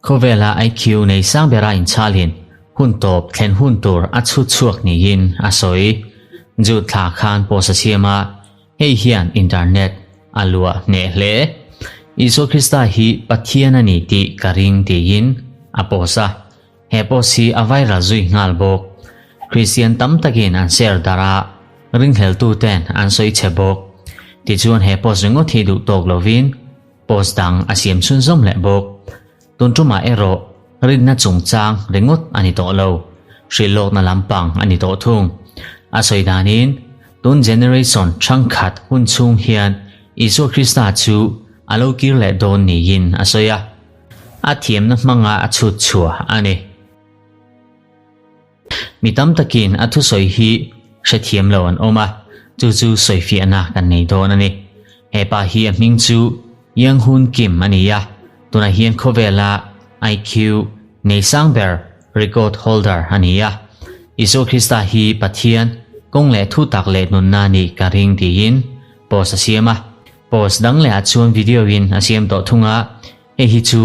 Khawvela IQ nei sang bera inchhalin hun tawp thlen hun tur a chhut chhuak niin a sawi. Jude thla khan post a siam a, hei hian internet a luah hneh hle. Isua Krista hi Pathian a ni tih ka ring tiin a post a. He post hi a viral zui nghal bawk. Kristian tam takin an share darh a, ringhleltuten an sawi chhe bawk. Tichuan he post ringawt hi duh tawk lovin post dang a siam chhunzawm leh bawk. Tun tumah erawh rinna chungchang ringawt a ni tawh lo, hrilhlawkna lampang a ni tawh thung. A sawi danin tun generation hrangkhat hun chhung hian Isua Krista chu a lo kir leh dawn niin a sawi a. A thiamna hmanga a chhut chhuah a ni. Mi tam takin a thusawi hi hrethiam lo an awm a, chu chu sawifiahna kan nei dawn a ni. He pa hi a hming chu Yang Hun Kim a ni a, tunah hian khawvela IQ nei sang ber record holder a ni a. Isua Krista hi Pathian kawng leh thu tak leh nunna a nih ka ring tiin post a siam a. Post dang leh ah chuan video in a siam tawh thung a, hei hi chu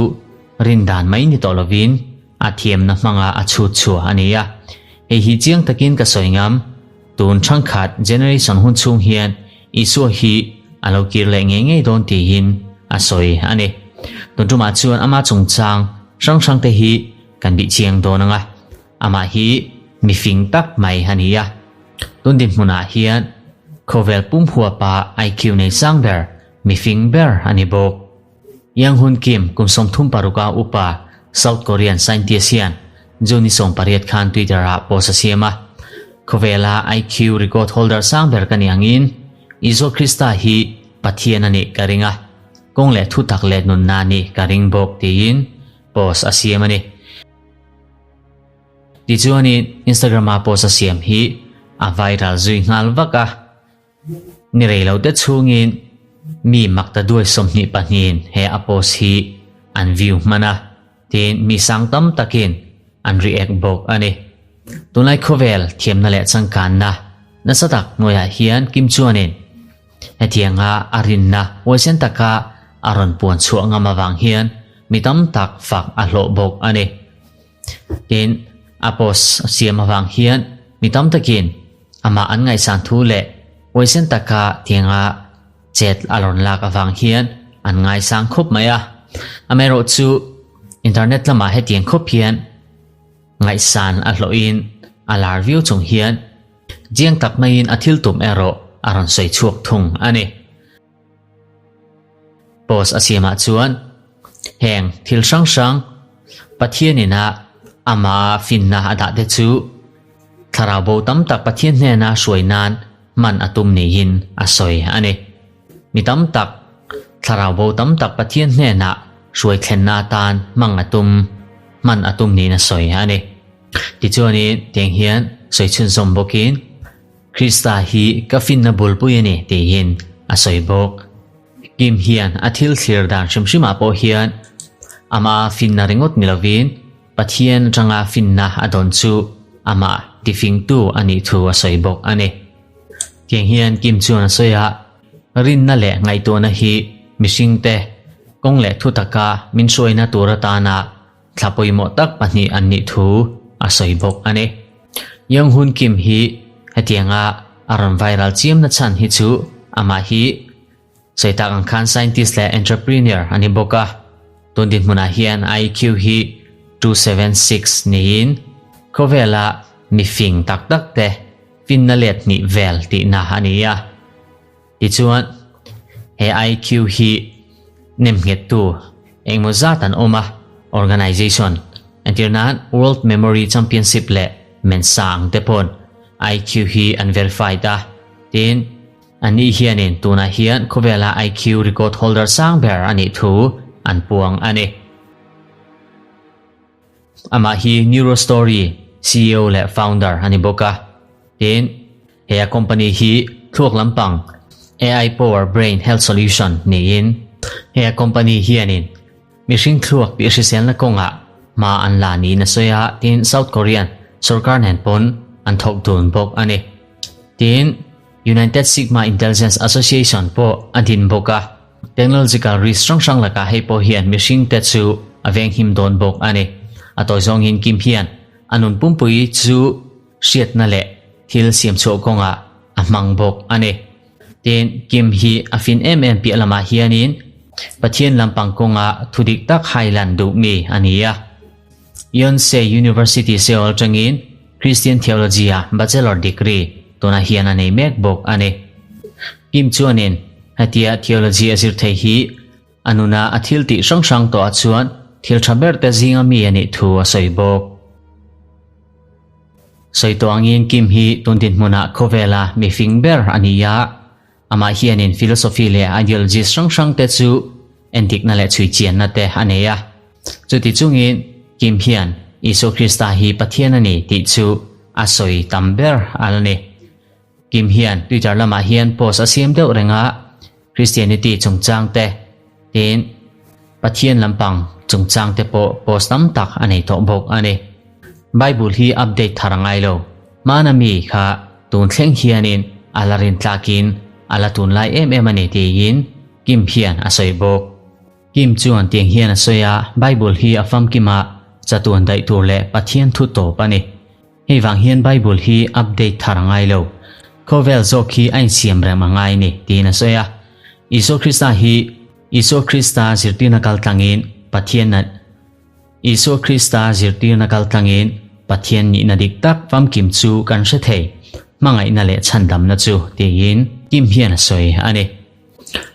rin dan mai ni tawh lovin a thiamna hmanga a chhut chhuah a ni a. Hei hi chiang takin ka sawi ngam, tun thangkhat generation hun chhung hian Isua hi a lo kir leh ngei ngei dawn tiin a sawi a ni. Tun tumah chuan ama chungchang hrang hrang te hi kan bih chiang dawn ang a, amah hi mi fing tak mai a ni a. Tun dinhmunah hian khawvel pum huapa IQ nei sang ber, mi fing ber a ni bawk. Yang Hun Kim, kum 36 a upa South Korean scientist hian June ni 18 khan Twitter-ah post a siam a. Khawvela IQ record holder sang ber ka ni angin Isua Krista hi Pathian a nih ka ring a, kawng leh thutak leh nunna a nih ka ring bawk tiin post a siam a ni. Tichuanin Instagram-a post a siam hi a viral zui nghal vak a, ni rei lo te chhungin mi mak ta duai 22in he a post hi an view hman a, tin mi sang tam takin an react bawk a ni. Tunlai khawvel thiamna leh changkanna nasa tak hnuaiah hian Kim chuanin hetianga a rinna huaisen taka a rawn puan chhuah ngam avang hian mi tam tak fak a hlawh bawk a ni. Tin, a post siam avang hian mi tam takin amah an ngaihsan thu leh huaisen taka tianga chet a rawn lak avang hian an ngaisang khawp mai a. Amaherawhchu, internet lamah hetiang khawp hian ngaihsan a hlawhin a lar viau chung hian chiang tak maiin a thil tum erawh a rawn sawi chhuak thung a ni. Post a siamah chuan heng thil hrang hrang Pathian ina ama finna a dah te chu thlarau bo tam tak Pathian hnena hruai nan hman a tum niin a sawi a ni. Mi tam tak thlarau bo tam tak Pathian hnena hruai thlenna atan hmang a tum hman a tum niin a sawi a ni. Tichuanin tiang hian sawi chhunzawm bawkin Krista hi ka finna bulpui a ni tiin a sawi bawk. Kim hian a thil thlir dan hrim hrimah pawh hian ama finna ringawt ni lovin Pathian atanga finna a dawn chu amah tifingtu a nih thu a sawi bawk a ni. Tiang hian Kim chuan a sawi a, Rinna leh ngaihtuahna hi mihringte kawng leh thu taka min hruaina tur atana Thla pawimawh tak pahnih an nih thu a sawi bawk a ni. Young Hoon Kim hi hetianga a rawn viral chiamna chhan hi chu amah hi sawi tak ang khan scientist leh entrepreneur a ni bawk a. Tun dinhmunah hian IQ hi 276 niin khawvela mi fing tak tak te finna let hnih vel tihna a ni a. Tichuan, he IQ hi nemnghettu engmaw zat an awm a, organization, entir nan World Memory Championship leh Mensa ang te pawn IQ hi an verified a, tin, ani hianin tunah hian khawvela IQ record holder sang ber a nih thu an puang a ni. Amah hi Neurostory CEO leh founder a ni bawk a, tin, He a company hi thluak lampang AI Power Brain Health Solution niin he a company hianin mihring thluak tih hriselna kawngah hma an la niin a sawi a, tin South Korean sorkar nen pawn an thawk dun bawk a ni. Tin, United Sigma Intelligence Association pawh a din bawk a. Technological risk hrang hrang lakah hei pawh hian mihringte chu a venghim dawn bawk a ni. A tawi zawngin Kim hian a nun pumpui chu hriatna leh thil siamchhuah kawngah a hmang bawk a ni. Tin, Kim hi a fin em em piah lamah hianin Pathian lampang kawnga thudik tak hailan duh mi a ni a. Yonsei University Seoul atangin Christian Theology-a Bachelor degree tunah hian a nei mek bawk a ni. Kim chuanin hetia Theology a zir thei hi a nuna a thil tih hrang hrang tawhah chuan thil tha ber te zinga mi a nih thu a sawi bawk. Sawi tawh angin Kim hi tun dinhmunah khawvela mi fing ber a ni a, amah hianin philosophy leh ideologies hrang hrang te chu endikna leh chhui chianna te a nei a. Chuti chungin Kim hian Isua Krista hi Pathian a ni tih chu a sawi tam ber a la ni. Kim hian Twitter lamah hian post a siam deuh reng a, Christianity chungchang te, tin Pathian lampang chungchang te pawh post tam tak a nei tawh bawk a ni. Bible hi update thar a ngai lo. Hmana mi kha tun thleng hianin a la rintlakin a la tunlai em em a ni tiin Kim hian a sawi bawk. Kim chuan tiang hian a sawi a, Bible hi a famkim a, chatuan daih tur leh Pathian thu tawp a ni. Hei vang hian Bible hi update thar a ngai lo. Khawvel zawk hi a insiam rem a ngai ni, tiin a sawi a. Isua Krista hi Isua Krista zirtirna kal tlangin Pathian a Isua Krista zirtirna kal tlangin Pathian nihna dik tak famkim chu kan hre thei, hmangaihna leh chhandamna chu, tiin Kim hian a sawi a ni.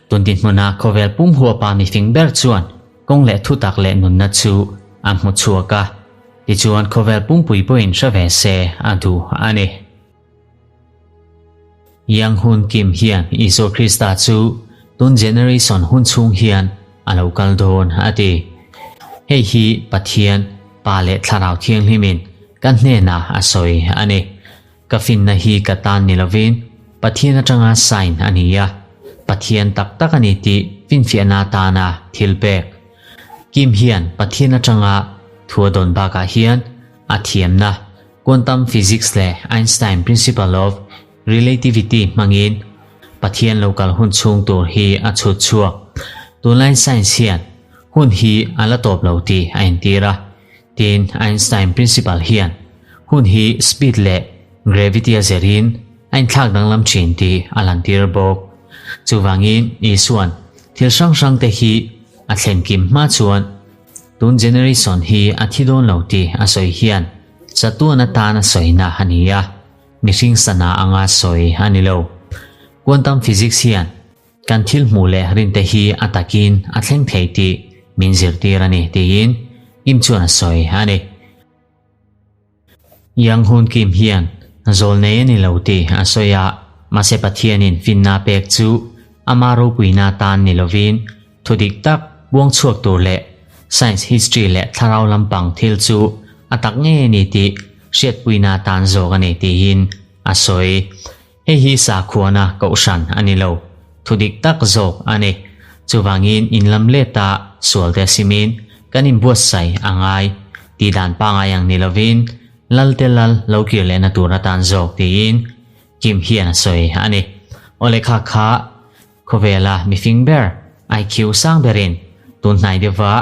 Tun dinhmuna khawvel pum huapa mifing ber chuan kawng leh thutak leh nunna chu a hmu chhuak a, tichuan khawvel pumpui pawhin hre ve se a duh a ni. Yang hun Kim hian Isua Krista chu tun generation hun chhung hian a lo kal dawn a ti. Hei hi Pathian, Pa leh Thlarau Thianghlimin kan hnenah a sawi a ni. Ka finna hi ka tan ni lovin Pathian atanga sign a ni a, Pathian tak tak a ni tih finfiahna atana thil pek. Kim hian Pathian atanga thu a dawn bakah hian a thiamna Quantum Physics leh Einstein Principle of Relativity hmangin Pathian lo kal hun chhung tur hi a chhut chhuak. Tunlai science hian hun hi a la tawp lo tih a entir a. Tin, Einstein principle hian hun hi speed leh gravity a zerin a inthlak danglam thin tih a lantir bawk. Chuvangin, Isua'n thil hrang hrang te hi a thlen kim hma chuan tun generation hi a thi dawn lo tih a sawi hian chatuan atan a sawina a ni a, mihring sana anga sawi a ni lo. Quantum physics hian Kan thil hmuh leh rinte hi a takin a thleng thei tih min zirtir a ni, tiin Kim chuan a sawi a ni. Yang Hun Kim hian zawlnei a ni lo tih a sawi a, mahse Pathianin finna pek chu ama ropuina atan ni lovin thu dik tak buang chhuak tur leh science history leh thlarau lampang thil chu a tak ngei a ni tih hriatpuina atan zawk a ni tiin a sawi. Hei hi sakhuana kohhran a ni lo, thu dik tak zawk a ni. Chuvangin in lam leta sual te simin kan inbuatsaih a ngai, tih dan pangai ang ni lovin Lal te Lal lo kir lehna tur atan zawk tiin Kim hian a sawi a ni. Aw lehkha kha khawvela mifing ber, IQ sang berin tun hnai deuhva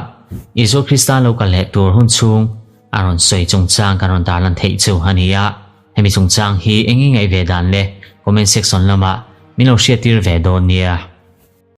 Isua Krista lo kal leh tur hun chhung a rawn sawi chungchang kan rawn tarlan theih chu a ni a. Hemi chungchang hi eng i ngaih ve dan le comment section lamah min lo hriattir ve dawn nia.